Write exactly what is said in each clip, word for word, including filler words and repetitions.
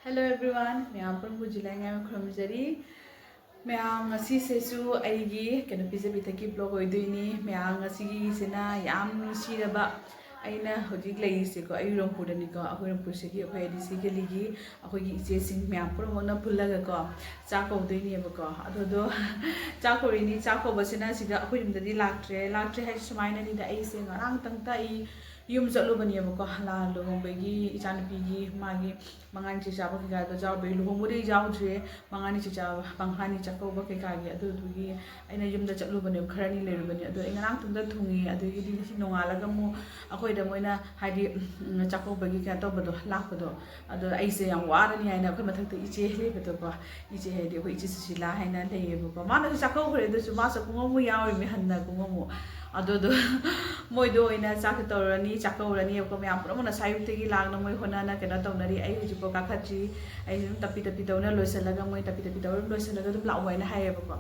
Hello everyone, ꯃꯌꯥꯝ ꯄꯨꯝꯅꯃꯛꯄꯨ ꯖꯤꯂꯥꯏ ꯉꯥꯏꯕ ꯈꯨꯔꯨꯝꯖꯔꯤ꯫ ꯃꯌꯥꯝ, ꯉꯁꯤꯁꯤꯁꯨ ꯑꯩꯒꯤ ꯀꯩꯅꯣ ꯄꯤꯖ ꯄꯤꯊꯛꯀꯤ vlog ꯑꯣꯏꯗꯣꯏꯅꯤ꯫ ꯃꯌꯥꯝ, ꯉꯁꯤꯒꯤꯁꯤꯅ ꯌꯥꯝ ꯅꯨꯡꯁꯤꯔꯕ, ꯑꯩꯅ ꯍꯧꯖꯤꯛ ꯂꯩꯔꯤꯁꯦꯀꯣ, ꯑꯩ ꯎꯔꯝꯄꯨꯔꯗꯅꯤꯀꯣ, ꯑꯩꯈꯣꯏ ꯎꯔꯝꯄꯨꯔꯁꯤꯒꯤ ꯑꯩꯈꯣꯏ ꯑꯦ ꯗꯤ ꯁꯤ ꯒꯦꯂꯤꯒꯤ ꯑꯩꯈꯣꯏꯒꯤ ꯏꯆꯦꯁꯤꯡ ꯃꯌꯥꯝ ꯄꯨꯝꯅꯃꯛꯅ ꯄꯨꯜꯂꯒꯀꯣ ꯆꯥꯛ ꯀꯧꯗꯣꯏꯅꯦꯕꯀꯣ꯫ ꯑꯗꯨꯗꯣ ꯆꯥꯛ ꯀꯧꯔꯤꯅꯤ꯫ ꯆꯥꯛ ꯀꯧꯕꯁꯤꯅ ꯁꯤꯗ ꯑꯩꯈꯣꯏ ꯌꯨꯝꯗꯗꯤ ꯂꯥꯛꯇ꯭ꯔꯦ꯫ ꯂꯥꯛꯇ꯭ꯔꯦ ꯍꯥꯏꯁꯦ ꯁꯨꯃꯥꯏꯅꯅꯤꯗ, ꯑꯩꯁꯦ ꯉꯔꯥꯡꯇꯪꯇ ꯑꯩ ꯌꯨꯝ ꯆꯠꯂꯨꯕꯅꯦꯕꯀꯣ, ꯂꯥ ꯂꯨꯍꯣꯡꯕꯒꯤ ꯏꯆꯥꯅꯨꯄꯤꯒꯤ ꯃꯥꯒꯤ ꯃꯉꯥꯅꯤ ꯆꯥꯛ ꯆꯥꯕ ꯀꯩꯀꯥꯗꯣ ꯌꯥꯎꯕꯩ, ꯂꯨꯍꯣꯡꯕꯗꯤ ꯌꯥꯎꯗ꯭ꯔꯦ, ꯃꯉꯥꯅꯤ ꯆꯥꯛ ꯆꯥꯕ, ꯃꯉꯥꯅꯤ ꯆꯥꯛꯀꯧꯕ ꯀꯩꯀꯥꯒꯤ꯫ ꯑꯗꯨꯗꯨꯒꯤ ꯑꯩꯅ ꯌꯨꯝꯗ ꯆꯠꯂꯨꯕꯅꯦꯕ, ꯈꯔꯅꯤ ꯂꯩꯔꯨꯕꯅꯦ꯫ ꯑꯗꯣ ꯑꯩ ꯉꯔꯥꯡ ꯇꯨꯝꯗ ꯊꯨꯡꯉꯤ꯫ ꯑꯗꯒꯤꯗꯤ ꯉꯁꯤ ꯅꯣꯡꯉꯥꯜꯂꯒ ꯑꯃꯨꯛ ꯑꯩꯈꯣꯏꯗ ꯃꯣꯏꯅ ꯍꯥꯏꯗꯤ, ꯎꯝ, ꯆꯥꯛꯀꯧꯕꯒꯤ ꯀꯩꯅꯣ ꯇꯧꯕꯗꯣ, ꯂꯥꯛꯄꯗꯣ, ꯑꯗꯣ ꯑꯩꯁꯦ ꯌꯥꯝ ꯋꯥꯔꯅꯤ ꯍꯥꯏꯅ ꯑꯩꯈꯣꯏ ꯃꯊꯛꯇ ꯏꯆꯦ ꯂꯩꯕꯗꯣꯀꯣ, ꯏꯆꯦ ꯍꯥꯏꯗꯤ ꯑꯩꯈꯣꯏ ꯏꯆꯦ ꯁꯨꯁꯤꯂꯥ ꯍꯥꯏꯅ ꯂꯩꯌꯦꯕꯀꯣ, ꯃꯥꯅꯁꯨ ꯆꯥꯛꯀꯧꯈ꯭ꯔꯦ꯫ ꯑꯗꯨꯁꯨ ꯃꯥꯁꯨ ꯈꯣꯡꯉꯝꯃꯨ ꯌꯥꯎꯔꯤꯕꯅꯤ, ꯍꯟꯅ ꯈꯣꯡꯉꯝꯃꯨ꯫ ꯑꯗꯨꯗꯣ ꯃꯣꯏꯗꯣ ꯑꯣꯏꯅ ꯆꯥꯛꯁꯦ ꯇꯧꯔꯅꯤ, ꯆꯥꯛꯀꯧꯔꯅꯤꯕꯀꯣ꯫ ꯃꯌꯥꯝ ꯄꯨꯝꯅꯃꯛꯅ ꯉꯁꯥꯏ ꯑꯌꯨꯛꯇꯒꯤ ꯂꯥꯡꯅ ꯃꯣꯏ ꯍꯣꯠꯅꯅ ꯀꯩꯅꯣ ꯇꯧꯅꯔꯤ꯫ ꯑꯩ ꯍꯧꯖꯤꯛꯐꯥꯎ ꯀꯥꯈꯠꯇ꯭ꯔꯤ꯫ ꯑꯩ ꯑꯗꯨꯝ ꯇꯞꯄꯤ ꯇꯞꯄꯤ ꯇꯧꯅ ꯂꯣꯏꯁꯤꯜꯂꯒ, ꯃꯣꯏ ꯇꯞꯄꯤ ꯇꯞꯄꯤ ꯇꯧꯔ ꯑꯗꯨꯝ ꯂꯣꯏꯁꯤꯜꯂꯒ ꯑꯗꯨꯝ ꯂꯥꯛꯑꯣ ꯍꯥꯏꯅ ꯍꯥꯏꯌꯦꯕꯀꯣ꯫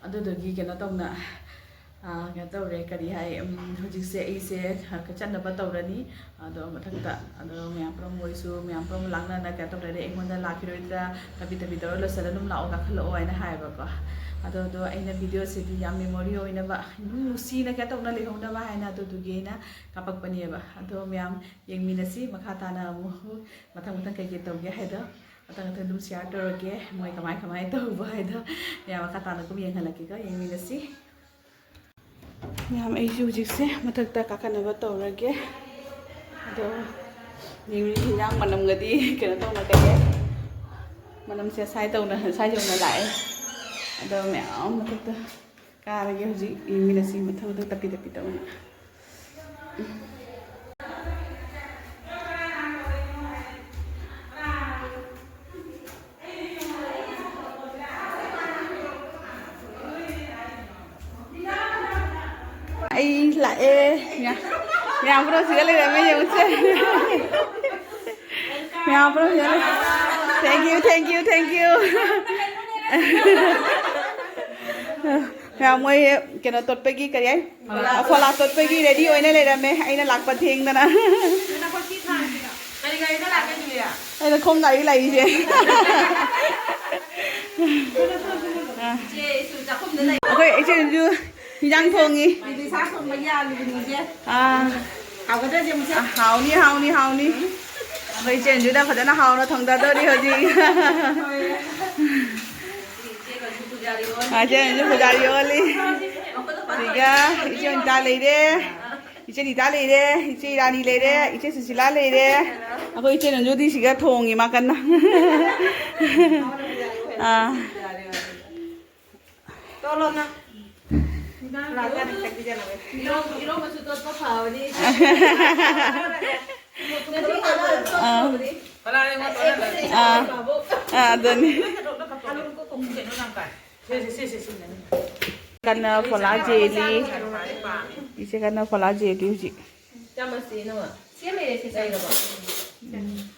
ꯑꯗꯨꯗꯨꯒꯤ ꯀꯩꯅꯣ ꯇꯧꯅ, ꯑꯥ, ꯀꯩꯅꯣ ꯇꯧꯔꯦ, ꯀꯔꯤ ꯍꯥꯏ, ꯎꯝ, ꯍꯧꯖꯤꯛꯁꯦ ꯑꯩꯁꯦ ꯆꯠꯅꯕ ꯇꯧꯔꯅꯤ꯫ ꯑꯗꯣ ꯃꯊꯛꯇ, ꯑꯗꯣ ꯃꯌꯥꯝ ꯄꯨꯝꯅꯃꯛ ꯃꯣꯏꯁꯨ, ꯃꯌꯥꯝ ꯄꯨꯝꯅꯃꯛ ꯂꯥꯡꯅꯅ ꯀꯩꯅꯣ ꯇꯧꯅꯔꯦ, ꯑꯩꯉꯣꯟꯗ ꯂꯥꯛꯈꯤꯔꯣꯏꯗ꯭ꯔꯥ, ꯇꯞꯄꯤ ꯇꯞꯄꯤ ꯇꯧꯔ ꯂꯣꯏꯁꯤꯜꯂ ꯑꯗꯨꯝ ꯂꯥꯛꯑꯣ, ꯀꯥꯈꯠꯂꯛꯑꯣ ꯍꯥꯏꯅ ꯍꯥꯏꯌꯦꯕꯀꯣ꯫ ꯑꯗꯣ, ꯑꯗꯣ ꯑꯩꯅ videoꯁꯤꯗꯤ ꯌꯥꯝ memory ꯑꯣꯏꯅꯕ, ꯑꯗꯨꯝ ꯅꯨꯡꯁꯤꯅ ꯀꯩꯅꯣ ꯇꯧꯅ ꯂꯩꯍꯧꯅꯕ ꯍꯥꯏꯅ ꯑꯗꯨꯗꯨꯒꯤ ꯑꯩꯅ ꯀꯥꯞꯄꯛꯄꯅꯦꯕ꯫ ꯑꯗꯣ ꯃꯌꯥꯝ ꯌꯦꯡꯃꯤꯟꯅꯁꯤ, ꯃꯈꯥ ꯇꯥꯅ ꯑꯃꯨꯛ ꯃꯊꯪ ꯃꯊꯪ ꯀꯩꯀꯩ ꯇꯧꯒꯦ ꯍꯥꯏꯗꯣ ꯃꯊꯪ ꯃꯊꯪ ꯑꯗꯨꯝ share ꯇꯧꯔꯒꯦ, ꯃꯣꯏ ꯀꯃꯥꯏ ꯀꯃꯥꯏ ꯇꯧꯕ ꯍꯥꯏꯗꯣ ꯃꯌꯥꯝ ꯃꯈꯥ ꯇꯥꯅ ꯑꯗꯨꯝ ꯌꯦꯡꯍꯜꯂꯛꯀꯦꯀꯣ, ꯌꯦꯡꯃꯤꯟꯅꯁꯤ꯫ ꯃꯌꯥꯝ, ꯑꯩꯁꯨ ꯍꯧꯖꯤꯛꯁꯦ ꯃꯊꯛꯇ ꯀꯥꯈꯠꯅꯕ ꯇꯧꯔꯒꯦ꯫ ꯑꯗꯣ ꯌꯦꯡꯉꯨ, ꯍꯤꯟꯖꯥꯡ ꯃꯅꯝꯒꯗꯤ ꯀꯩꯅꯣ ꯇꯧꯅ ꯀꯩꯅꯣ, ꯃꯅꯝꯁꯦ ꯁꯥꯏ ꯇꯧꯅ, ꯁꯥꯏ ꯌꯧꯅ ꯂꯥꯛꯑꯦ꯫ ꯑꯗꯣ ꯃꯌꯥꯝ ꯃꯊꯛꯇ ꯀꯥꯔꯒꯦ ꯍꯧꯖꯤꯛ, ꯌꯦꯡꯃꯤꯟꯅꯁꯤ ꯃꯊꯪ ꯃꯊꯪ ꯇꯞꯄꯤ ꯇꯞꯄꯤ ꯇꯧꯅ꯫ ꯑꯩ ꯂꯥꯛꯑꯦ꯫ ꯃꯌꯥꯝ, ꯃꯌꯥꯝ ꯄꯨꯝꯅꯃꯛ ꯁꯤꯗ ꯂꯩꯔꯝꯃꯦ, ꯌꯦꯡꯉꯨꯁꯦ꯫ ꯃꯌꯥꯝ ꯄꯨꯝꯅꯃꯛ ꯁꯤꯗ ꯂꯩ-, thank you, thank you, thank you꯫ ꯃꯌꯥꯝ, ꯃꯣꯏ ꯀꯩꯅꯣ ꯇꯣꯠꯄꯒꯤ, ꯀꯔꯤ ꯍꯥꯏ, ꯐꯣꯂꯥ ꯇꯣꯠꯄꯒꯤ ready ꯑꯣꯏꯅ ꯂꯩꯔꯝꯃꯦ, ꯑꯩꯅ ꯂꯥꯛꯄ ꯊꯦꯡꯗꯅ꯫ ꯑꯩꯅ ꯈꯣꯡ ꯒꯥꯔꯤ ꯂꯩꯔꯤꯁꯦ꯫ ꯑꯩꯈꯣꯏ ꯏꯆꯦꯁꯨ ꯍꯤꯟꯖꯥꯡ ꯊꯣꯡꯉꯤ꯫ ꯑꯥ꯫ ꯍꯥꯎꯅꯤ, ꯍꯥꯎꯅꯤ, ꯍꯥꯎꯅꯤ꯫ ꯑꯩꯈꯣꯏ ꯏꯆꯦꯟꯖꯨꯗ ꯐꯖꯅ ꯍꯥꯎꯅ ꯊꯣꯡꯗꯗꯣꯔꯤ ꯍꯧꯖꯤꯛ꯫ ꯑꯥ, ꯏꯆꯦꯟꯖꯨ ꯄꯨꯖꯥꯔꯤ ꯑꯣꯜꯂꯤ꯫ ꯁꯤꯒ ꯏꯆꯦ ꯑꯅꯤꯇꯥ ꯂꯩꯔꯦ꯫ ꯏꯆꯦ ꯅꯤꯇꯥ ꯂꯩꯔꯦ, ꯏꯆꯦ ꯏꯔꯥꯅꯤ ꯂꯩꯔꯦ, ꯏꯆꯦ ꯁꯨꯁꯤꯂꯥ ꯂꯩꯔꯦ꯫ ꯑꯩꯈꯣꯏ ꯏꯆꯦ ꯅꯟꯖꯨꯗꯤ ꯁꯤꯒ ꯊꯣꯡꯉꯤ ꯃꯥ ꯀꯟꯅ꯫ ꯑꯥ꯫ ꯑꯥ꯫ ꯑꯥ꯫ ꯑꯥ, ꯑꯗꯨꯅꯤ꯫ ꯀꯟꯅ ꯐꯣꯂꯥ ꯆꯦꯜꯂꯤ꯫ ꯏꯆꯦ ꯀꯟꯅ ꯐꯣꯂꯥ ꯆꯦꯜꯂꯤ ꯍꯧꯖꯤꯛ꯫ ꯎꯝ꯫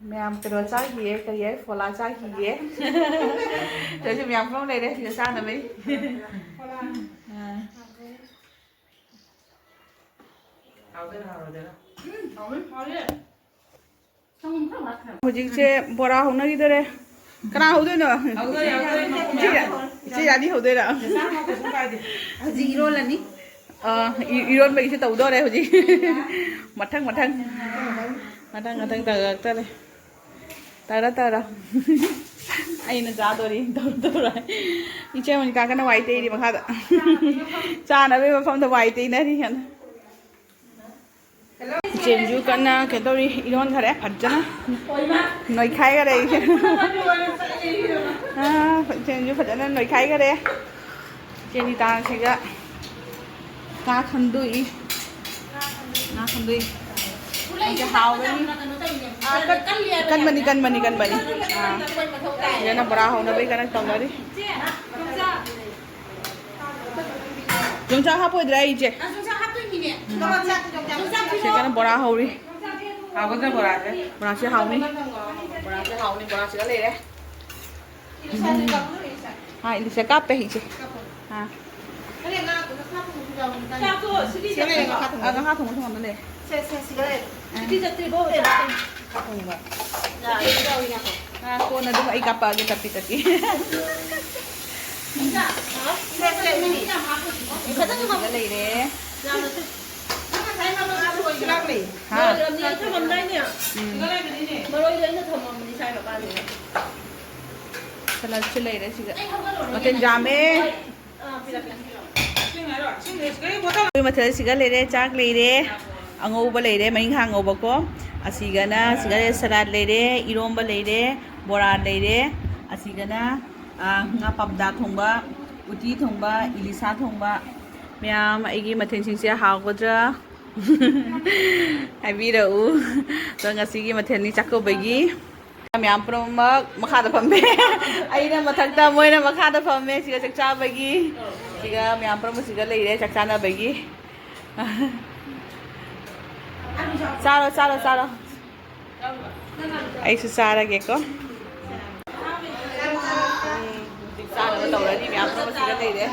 ꯃꯌꯥꯝ ꯀꯩꯅꯣ ꯆꯥꯈꯤꯌꯦ, ꯀꯔꯤ ꯍꯥꯏ, ꯐꯣꯂꯥ ꯆꯥꯈꯤꯌꯦ꯫ ꯁꯤꯗꯁꯨ ꯃꯌꯥꯝ ꯄꯨꯝꯅꯃꯛ ꯂꯩꯔꯦ ꯁꯤꯗ ꯆꯥꯅꯕꯩ꯫ ꯑꯥ꯫ ꯍꯧꯖꯤꯛꯁꯦ ꯕꯣꯔꯥ ꯍꯧꯅꯈꯤꯗꯣꯔꯦ꯫ ꯀꯅꯥ ꯍꯧꯗꯣꯏꯅꯣ? ꯏꯆꯦ ꯔꯥ-, ꯏꯆꯦ ꯔꯥꯅꯤ ꯍꯧꯗꯣꯏꯔꯣ? ꯍꯧꯖꯤꯛ ꯏꯔꯣꯜꯂꯅꯤ꯫ ꯑꯥ, ꯏ-, ꯏꯔꯣꯟꯕꯒꯤꯁꯦ ꯇꯧꯗꯣꯔꯦ ꯍꯧꯖꯤꯛ꯫ ꯃꯊꯪ, ꯃꯊꯪ꯫ ꯃꯊꯪ, ꯃꯊꯪ ꯇꯧꯔꯛꯇꯣꯔꯦ꯫ ꯇꯧꯔꯣ, ꯇꯧꯔꯣ꯫ ꯑꯩꯅ ꯆꯥꯗꯣꯔꯤ꯫ ꯇꯧꯔꯣ, ꯇꯧꯔꯣ꯫ ꯏꯆꯦ ꯃꯣꯅꯤꯀꯥ ꯀꯟꯅ ꯋꯥꯏ ꯇꯩꯔꯤ ꯃꯈꯥꯗ꯫ ꯆꯥꯅꯕꯒꯤ ꯃꯐꯝꯗ ꯋꯥꯏ ꯇꯩꯅꯔꯤ ꯀꯟꯅ꯫ ꯏꯆꯦꯟꯁꯨ ꯀꯟꯅ ꯀꯩꯅꯣ ꯇꯧꯔꯤ, ꯏꯔꯣꯟꯈꯔꯦ ꯐꯖꯅ꯫ ꯅꯣꯏꯈꯥꯏꯈꯔꯦ ꯏꯆꯦ꯫ ꯑꯥ, ꯏꯆꯦꯟꯁꯨ ꯐꯖꯅ ꯅꯣꯏꯈꯥꯏꯈꯔꯦ꯫ ꯏꯆꯦ ꯅꯤꯇꯥꯁꯤꯒ ꯉꯥ ꯈꯟꯗꯣꯛꯏ꯫ ꯉꯥ ꯈꯟꯗꯣꯛꯏ꯫ ꯃꯁꯤ ꯍꯥꯎꯒꯅꯤ꯫ ꯑꯥ, ꯀꯟ-, ꯀꯟꯕꯅꯤ, ꯀꯟꯕꯅꯤ, ꯀꯟꯕꯅꯤ꯫ ꯑꯥ, ꯁꯤꯗꯅ ꯕꯣꯔꯥ ꯍꯧꯅꯕꯒꯤ ꯀꯟꯅ ꯇꯧꯅꯔꯤ꯫ ꯌꯣꯡꯆꯥꯛ ꯍꯥꯞꯄꯣꯏꯗ꯭ꯔꯥ ꯑꯩ, ꯏꯆꯦ? ꯑ, ꯌꯣꯡꯆꯥꯛ ꯍꯥꯞꯇꯣꯏꯅꯤꯅꯦ꯫ ꯌꯣꯡꯆꯥꯛ, ꯌꯣꯡꯆꯥꯛ ꯏꯆꯦ ꯀꯟꯅ ꯕꯣꯔꯥ ꯍꯧꯔꯤ꯫ ꯍꯥꯎꯒꯗ꯭ꯔꯥ ꯕꯣꯔꯥꯁꯦ? ꯕꯣꯔꯥꯁꯦ ꯍꯥꯎꯅꯤ꯫ ꯕꯣꯔꯥꯁꯦ ꯍꯥꯎꯅꯤ, ꯕꯣꯔꯥꯁꯤꯒ ꯂꯩꯔꯦ꯫ ꯏꯂꯤꯁꯥꯁꯦ ꯀꯥꯞꯄꯨꯔꯣ, ꯏꯂꯤꯁꯥ꯫ ꯑꯥ, ꯏꯂꯤꯁꯥ ꯀꯥꯞꯄꯦ, ꯏꯆꯦ꯫ ꯀꯥꯞꯄꯣ꯫ ꯑꯥ꯫ ꯑꯗꯩ ꯉꯥꯗꯨꯅ ꯆꯥꯛꯇꯣ ꯁꯤꯗꯤ ꯁꯤꯗ ꯂꯩꯔꯦ, ꯆꯠꯇ꯭ꯔꯤꯕꯣ? ꯉꯥꯈꯥ ꯊꯣꯡꯕ꯫ ꯑ, ꯉꯥꯈꯥ ꯊꯣꯡꯕ ꯊꯣꯡꯉꯝꯕ ꯂꯩ꯫ ꯁꯦ, ꯁꯦ, ꯁꯤꯗ ꯂꯩꯔꯦ꯫ ꯁꯤꯗꯤ ꯆꯠꯇ꯭ꯔꯤꯕꯣ? ꯉꯥꯈꯥ ꯊꯣꯡꯕ꯫ ꯌꯥ, ꯁꯤꯗ ꯌꯥꯎꯏ, ꯉꯥꯈꯣ꯫ ꯑ, ꯀꯣꯟꯅ ꯑꯗꯨꯝ ꯑꯩ ꯀꯥꯞꯄꯛꯑꯒꯦ, ꯇꯞꯄꯤ ꯇꯞꯄꯤ꯫ ꯁꯦ, ꯁꯦ, ꯁꯤꯗꯤ꯫ ꯐꯖꯅ ꯁꯤꯗ ꯂꯩꯔꯦ꯫ ꯌꯥꯝꯅ ꯊꯨ-, ꯅꯪ ꯉꯁꯥꯏ ꯃꯔꯣꯏ ꯂꯣꯏꯈ꯭ꯔꯕꯣ? ꯍꯥ? ꯂꯣꯏꯈ꯭ꯔꯕꯅꯤ, ꯑꯩ ꯊꯝꯃꯝꯗꯥꯏꯅꯦ꯫ ꯎꯝ꯫ ꯃꯔꯣꯏꯗꯣ ꯑꯩꯅ ꯊꯝꯃꯝꯕꯅꯤ ꯁ꯭ꯋꯥꯏ ꯃꯄꯥꯟꯁꯤꯗ꯫ ꯁꯂꯥꯠꯁꯨ ꯂꯩꯔꯦ ꯁꯤꯗ꯫ ꯃꯊꯦꯜ ꯌꯥꯝꯃꯦ꯫ ꯑꯩꯈꯣꯏ ꯃꯊꯦꯜ ꯁꯤꯒ ꯂꯩꯔꯦ, ꯆꯥꯛ ꯂꯩꯔꯦ, ꯑꯉꯧꯕ ꯂꯩꯔꯦ, ꯃꯔꯤꯡꯈꯥ ꯉꯧꯕꯀꯣ꯫ ꯑꯁꯤꯒꯅ ꯁꯤꯒ ꯂꯩꯔꯦ, ꯁꯂꯥꯠ ꯂꯩꯔꯦ, ꯏꯔꯣꯝꯕ ꯂꯩꯔꯦ, ꯕꯣꯔꯥ ꯂꯩꯔꯦ꯫ ꯑꯁꯤꯒꯅ, ꯑ, ꯉꯥ ꯄꯥꯕꯗꯥ ꯊꯣꯡꯕ, ꯎꯇꯤ ꯊꯣꯡꯕ, ꯏꯂꯤꯁꯥ ꯊꯣꯡꯕ꯫ ꯃꯌꯥꯝ, ꯑꯩꯒꯤ ꯃꯊꯦꯜꯁꯤꯡꯁꯦ ꯍꯥꯎꯒꯗ꯭ꯔꯥ? ꯍꯥꯏꯕꯤꯔꯛꯎ꯫ ꯑꯗꯣ ꯉꯁꯤꯒꯤ ꯃꯊꯦꯜꯅꯤ ꯆꯥꯛꯀꯧꯕꯒꯤ꯫ ꯃꯌꯥꯝ ꯄꯨꯝꯅꯃꯛ ꯃꯈꯥꯗ ꯐꯝꯃꯦ꯫ ꯑꯩꯅ ꯃꯊꯛꯇ, ꯃꯣꯏꯅ ꯃꯈꯥꯗ ꯐꯝꯃꯦ꯫ ꯁꯤꯒ ꯆꯥꯛ ꯆꯥꯕꯒꯤ, ꯁꯤꯒ ꯃꯌꯥꯝ ꯄꯨꯝꯅꯃꯛ ꯁꯤꯒ ꯂꯩꯔꯦ ꯆꯥꯛ ꯆꯥꯅꯕꯒꯤ꯫ ꯆꯥꯔꯣ, ꯆꯥꯔꯣ, ꯆꯥꯔꯣ꯫ ꯑꯩꯁꯨ ꯆꯥꯔꯒꯦꯀꯣ꯫ ꯍꯧꯖꯤꯛ ꯆꯥꯅꯕ ꯇꯧꯔꯅꯤ꯫ ꯃꯌꯥꯝ ꯄꯨꯝꯅꯃꯛ ꯁꯤꯒ ꯂꯩꯔꯦ꯫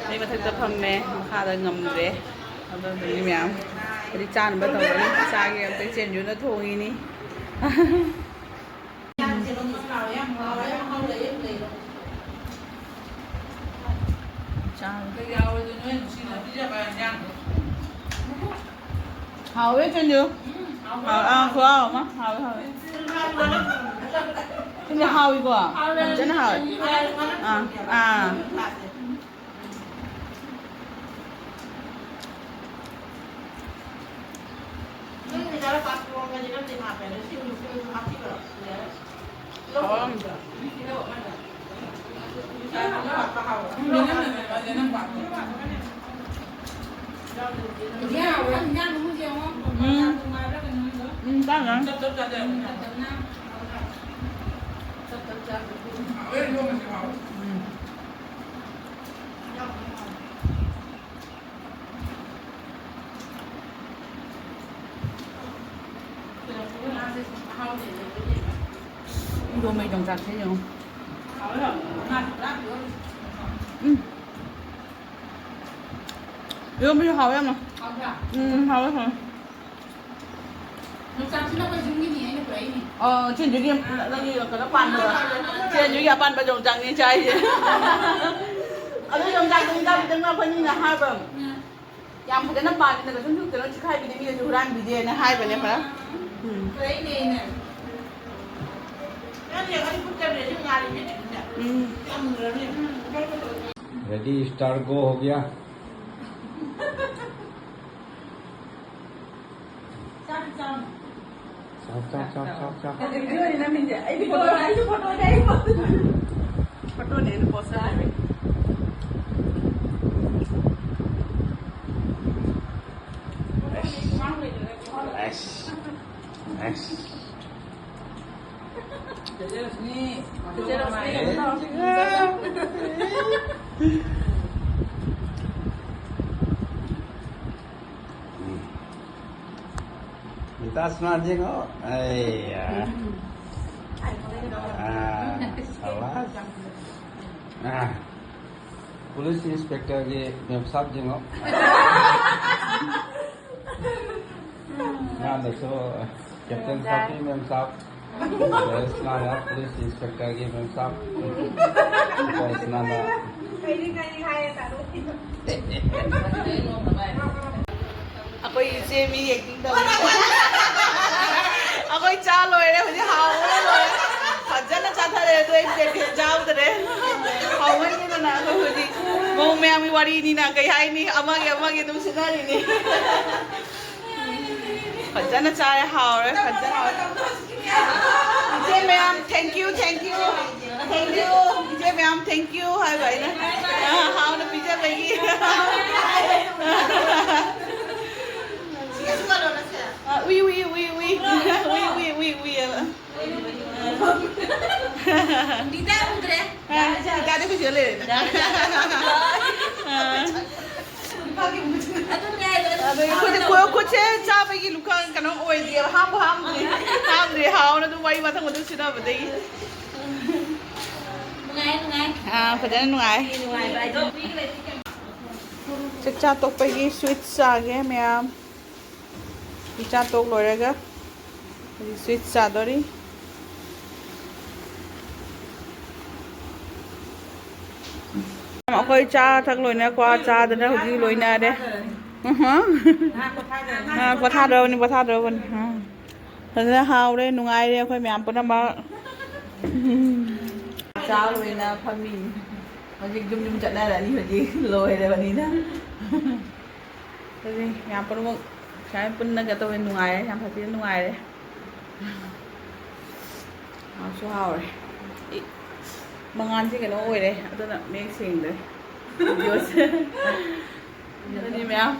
ꯑꯩ ꯃꯊꯛꯇ ꯐꯝꯃꯦ, ꯃꯈꯥꯗ ꯉꯝꯗ꯭ꯔꯦ꯫ ꯑꯗꯨꯗꯨꯒꯤ ꯃꯌꯥꯝ ꯍꯧꯖꯤꯛ ꯆꯥꯅꯕ ꯇꯧꯔꯅꯤ꯫ ꯆꯥꯒꯦ ꯑꯝꯇ ꯏꯆꯦꯟꯖꯨꯅ ꯊꯣꯡꯉꯤꯅꯤ꯫ ꯆꯥꯔꯣ꯫ ꯍꯥꯎꯋꯦ ꯆꯟꯗꯨ꯫ ꯍꯥꯎ-, ꯑꯥ, ꯈꯨꯍꯥꯎ ꯑꯃ꯫ ꯍꯥꯎꯋꯦ, ꯍꯥꯎꯋꯦ꯫ ꯆꯟꯗꯨ ꯍꯥꯎꯋꯤꯀꯣ? ꯐꯖꯅ ꯍꯥꯎꯋꯦ꯫ ꯑꯥ, ꯑꯥ꯫ ꯎꯝ꯫ ꯎꯝ, ꯆꯥꯅꯤ꯫ ꯎꯝ꯫ ꯆꯥꯛꯁꯦ ꯌꯦꯡꯉꯨ꯫ ꯎꯝ꯫ ꯏꯔꯣꯝꯕꯁꯨ ꯍꯥꯎꯋꯦ ꯌꯥꯝꯅ꯫ ꯎꯝ, ꯍꯥꯎꯋꯦ, ꯍꯥꯎꯋꯦ꯫ ꯌꯣꯡꯆꯥꯛꯁꯤꯅ ꯑꯩꯈꯣꯏ ꯌꯨꯝꯒꯤꯅꯤ, ꯑꯩꯅ ꯄꯨꯔꯛꯏꯅꯤ꯫ ꯑꯣ, ꯆꯦꯟꯖꯨꯒꯤ ꯅꯪꯒꯤ ꯀꯩꯅꯣ ꯄꯥꯟꯕꯗꯣ꯫ ꯆꯦꯟꯖꯨꯒꯤ ꯑꯄꯥꯟꯕ ꯌꯣꯡꯆꯥꯛꯅꯤ ꯆꯥꯏꯁꯦ꯫ ꯑꯗꯨ ꯌꯣꯡꯆꯥꯛꯇꯣ ꯍꯤꯗꯥꯛ ꯈꯤꯇꯪ ꯑꯩꯈꯣꯏ ꯃꯤꯅ ꯍꯥꯏꯕ꯫ ꯎꯝ꯫ ꯌꯥꯝ ꯐꯖꯅ ꯄꯥꯜꯂꯤꯅ ꯀꯩꯁꯨꯝ ꯀꯩꯅꯣ ꯆꯤꯈꯥꯏꯕꯤꯗꯦ, ꯃꯤꯅꯁꯨ ꯍꯨꯔꯥꯟꯕꯤꯗꯦꯅ ꯍꯥꯏꯕꯅꯦ ꯈꯔ꯫ ꯎꯝ꯫ ꯄꯨꯔꯛꯏꯅꯦ ꯑꯩꯅ꯫ ꯅꯪꯗꯤ ꯑꯩꯈꯣꯏ ꯈꯨꯠ ꯆꯠꯂꯦ, ꯁꯤ ꯉꯥꯔꯤ ꯃꯦꯠꯂꯤꯁꯦ꯫ ꯎꯝ꯫ ꯌꯥꯝ ꯃꯨꯟꯈ꯭ꯔꯅꯤ꯫ ꯎꯝ꯫ Ready, start, go हो गया। ꯆꯥꯛ ꯆꯥꯎ꯫ ꯆꯥꯎ, ꯆꯥꯎ, ꯆꯥꯎ, ꯆꯥꯎ, ꯆꯥꯎ꯫ ꯍꯧꯖꯤꯛꯀꯤ ꯑꯣꯏꯅ ꯅꯝꯃꯤꯁꯦ꯫ ꯑꯩꯗꯤ ꯐꯣꯇꯣ, ꯑꯩꯁꯨ ꯐꯣꯇꯣꯅꯦ, ꯑꯩ ꯐꯣꯇꯣ꯫ ꯐꯣꯇꯣꯅꯦ, ꯑꯩꯅ ꯄꯣꯁ ꯇꯥꯔꯦ꯫ ꯑꯁ꯫ ꯑꯁ꯫ ꯑꯁ꯫ ꯆꯦꯆꯦ ꯔꯣꯁꯅꯤ, ꯆꯦꯆꯦ ꯔꯣꯁꯅꯤ꯫ ꯃꯤꯇꯥꯁꯅꯥ ꯌꯦꯡꯉꯣ꯫ ꯑꯩ, ꯑꯥ꯫ ꯑꯥ, ꯁꯕꯥꯁ꯫ ꯑꯥ꯫ ꯄꯨꯂꯤꯁ ꯏꯟꯁꯄꯦꯛꯇꯔꯒꯤ ꯃꯦꯝ ꯁꯥꯕ ꯌꯦꯡꯉꯣ꯫ ꯉꯥꯡꯗꯁꯨ ꯀꯦꯞꯇꯦꯟ ꯁꯥꯐꯤ ꯃꯦꯝ ꯁꯥꯕ꯫ ꯄꯨꯂꯤꯁ ꯉꯥꯡꯅ ꯄꯨꯂꯤꯁ ꯏꯟꯁꯄꯦꯛꯇꯔꯒꯤ ꯃꯦꯝ ꯁꯥꯕ꯫ ꯄꯨꯂꯤꯁ ꯉꯥꯡꯅ ꯑꯩꯈꯣꯏ ꯏꯆꯦ ꯃꯤ ꯑꯦꯛꯇꯤꯡ ꯇꯧꯔꯤ꯫ ꯑꯩꯈꯣꯏ ꯆꯥ ꯂꯣꯏꯔꯦ, ꯍꯧꯖꯤꯛ ꯍꯥꯎꯕꯅ ꯂꯣꯏꯔꯦ꯫ ꯐꯖꯅ ꯆꯥꯊꯔꯦ, ꯑꯗꯨ ꯑꯩ ꯄ꯭ꯂꯦꯠ ꯆꯥꯍꯧꯗꯔꯦ꯫ ꯍꯥꯎꯃꯟꯒꯤꯗꯅ ꯑꯩꯈꯣꯏ ꯍꯧꯖꯤꯛ ꯃꯧ ꯃꯌꯥꯝꯒꯤ ꯋꯥꯔꯤꯅꯤꯅ ꯀꯩ ꯍꯥꯏꯅꯤ, ꯑꯃꯒꯤ ꯑꯃꯒꯤ ꯑꯗꯨꯝ ꯁꯤꯟꯅꯔꯤꯅꯤ꯫ ꯐꯖꯅ ꯆꯥꯔꯦ, ꯍꯥꯎꯔꯦ, ꯐꯖꯅ ꯍꯥꯎꯔꯦ꯫ ꯏꯆꯦ ꯃꯌꯥꯝ, thank you, thank you, thank you꯫ ꯏꯆꯦ ꯃꯌꯥꯝ, thank you ꯍꯥꯏꯕ ꯑꯩꯅ꯫ ꯑ, ꯍꯥꯎꯅ ꯄꯤꯖꯕꯒꯤ꯫ ꯑ, ꯎꯏ, ꯎꯏ, ꯎꯏ, ꯎꯏ꯫ ꯎꯏ, ꯎꯏ, ꯎꯏ, ꯎꯏ ꯍꯥꯏꯕ꯫ ꯗꯤꯗꯥ ꯎꯗ꯭ꯔꯦ꯫ ꯑ, ꯗꯤꯗꯥꯗꯤ ꯑꯩꯈꯣꯏ ꯁꯤꯗ ꯂꯩꯔꯦ꯫ ꯑ꯫ ꯑꯗꯨꯅꯦ ꯍꯥꯏꯗꯣ꯫ ꯑꯗꯩ ꯈꯨꯠ-, ꯈꯨꯠ-, ꯈꯨꯠꯁꯦ ꯆꯥꯕꯒꯤ ꯂꯨꯈ-, ꯀꯩꯅꯣ ꯑꯣꯏꯗꯦꯕ, ꯍꯥꯝꯕꯨ ꯍꯥꯝꯗ꯭ꯔꯤ꯫ ꯍꯥꯝꯗ꯭ꯔꯤ, ꯍꯥꯎꯅ ꯑꯗꯨꯝ ꯋꯥꯔꯤ ꯃꯊꯪ ꯃꯊꯪ ꯁꯤꯟꯅꯕꯗꯒꯤ꯫ ꯑꯥ, ꯐꯖꯅ ꯅꯨꯡꯉꯥꯏ꯫ ꯆꯥꯛ ꯆꯥ ꯇꯣꯛꯄꯒꯤ sweet ꯆꯥꯒꯦ ꯃꯌꯥꯝ꯫ ꯆꯥꯛ ꯆꯥ ꯇꯣꯛ ꯂꯣꯏꯔꯒ ꯍꯧꯖꯤꯛ sweet ꯆꯥꯗꯣꯔꯤ꯫ ꯑꯩꯈꯣꯏ ꯆꯥ ꯊꯛ ꯂꯣꯏꯅ, ꯀ꯭ꯋꯥ ꯆꯥꯗꯅ ꯍꯧꯖꯤꯛ ꯂꯣꯏꯅꯔꯦ꯫ ꯑꯍ꯫ ꯑꯥ, ꯄꯣꯊꯥꯗꯧꯔꯕꯅꯤ, ꯄꯣꯊꯥꯗꯧꯔꯕꯅꯤ꯫ ꯑꯥ꯫ ꯐꯖꯅ ꯍꯥꯎꯔꯦ, ꯅꯨꯡꯉꯥꯏꯔꯦ ꯑꯩꯈꯣꯏ ꯃꯌꯥꯝ ꯄꯨꯝꯅꯃꯛ꯫ ꯆꯥ ꯂꯣꯏꯅ ꯐꯝꯃꯤ꯫ ꯍꯧꯖꯤꯛ ꯌꯨꯝ ꯌꯨꯝ ꯆꯠꯅꯔꯅꯤ, ꯍꯧꯖꯤꯛ ꯂꯣꯏꯔꯕꯅꯤꯅ꯫ ꯑꯗꯨꯗꯤ ꯃꯌꯥꯝ ꯄꯨꯝꯅꯃꯛ ꯁꯨꯃꯥꯏꯅ ꯄꯨꯟꯅꯒ ꯇꯧꯋꯦ, ꯅꯨꯡꯉꯥꯏꯔꯦ, ꯌꯥꯝ ꯁꯥꯊꯤꯅ ꯅꯨꯡꯉꯥꯏꯔꯦ꯫ ꯍꯥꯎꯁꯨ ꯍꯥꯎꯔꯦ꯫ ꯏ, ꯃꯉꯥꯟꯁꯦ ꯀꯩꯅꯣ ꯑꯣꯏꯔꯦ, ꯑꯗꯨꯅ ꯃꯌꯦꯛ ꯁꯦꯡꯗ꯭ꯔꯦ videoꯁꯦ꯫ ꯑꯗꯨꯅꯤ ꯃꯌꯥꯝ꯫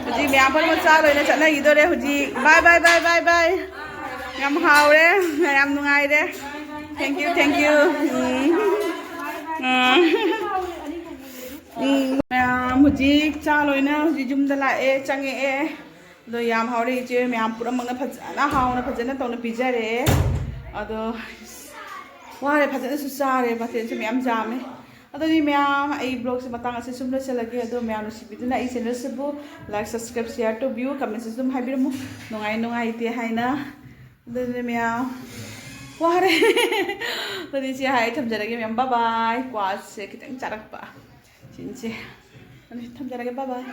ꯍꯧꯖꯤꯛ ꯃꯌꯥꯝ ꯄꯨꯝꯅꯃꯛ ꯆꯥ ꯂꯣꯏꯅ ꯆꯠꯅꯈꯤꯗꯣꯔꯦ ꯍꯧꯖꯤꯛ꯫ Bye, bye, bye, bye, bye꯫ ꯌꯥꯝ ꯍꯥꯎꯔꯦ, ꯌꯥꯝ ꯅꯨꯡꯉꯥꯏꯔꯦ꯫ Thank you, thank you꯫ ꯎꯝ꯫ ꯎꯝ꯫ ꯎꯝ, ꯃꯌꯥꯝ ꯍꯧꯖꯤꯛ ꯆꯥ ꯂꯣꯏꯅ ꯍꯧꯖꯤꯛ ꯌꯨꯝꯗ ꯂꯥꯛꯑꯦ, ꯆꯪꯉꯛꯑꯦ꯫ ꯑꯗꯣ ꯌꯥꯝ ꯍꯥꯎꯔꯦ, ꯏꯆꯦ ꯃꯌꯥꯝ ꯄꯨꯝꯅꯃꯛꯅ ꯐꯖꯅ ꯍꯥꯎꯅ ꯐꯖꯅ ꯇꯧꯅ ꯄꯤꯖꯔꯦ꯫ ꯑꯗꯣ ꯋꯥꯔꯦ, ꯐꯖꯅꯁꯨ ꯆꯥꯔꯦ, ꯃꯊꯦꯜꯁꯨ ꯃꯌꯥꯝ ꯌꯥꯝꯃꯦ꯫ ꯑꯗꯨꯗꯤ ꯃꯌꯥꯝ, ꯑꯩ vlogꯁꯦ ꯃꯇꯥꯡ ꯑꯁꯤ ꯁꯨꯝ ꯂꯣꯏꯁꯤꯜꯂꯒꯦ꯫ ꯑꯗꯣ ꯃꯌꯥꯝ ꯅꯨꯡꯁꯤꯕꯤꯗꯨꯅ ꯑꯩ channelꯁꯤꯕꯨ like, subscribe, share ꯇꯧꯕꯤꯌꯨ, commentꯁꯤꯁꯨ ꯑꯗꯨꯝ ꯍꯥꯏꯕꯤꯔꯝꯃꯨ, ꯅꯨꯡꯉꯥꯏ ꯅꯨꯡꯉꯥꯏꯇꯦ ꯍꯥꯏꯅ꯫ ꯑꯗꯨꯗꯤ ꯃꯌꯥꯝ ꯋꯥꯔꯦ꯫ ꯑꯗꯨꯗꯤ ꯏꯆꯦ ꯍꯥꯏ ꯊꯝꯖꯔꯒꯦ ꯃꯌꯥꯝ, bye bye꯫ ꯀ꯭ꯋꯥꯁꯦ ꯈꯤꯇꯪ ꯆꯥꯔꯛꯄ ꯁꯤꯟꯁꯦ꯫ ꯑꯗꯨꯗꯤ ꯊꯝꯖꯔꯒꯦ, bye bye꯫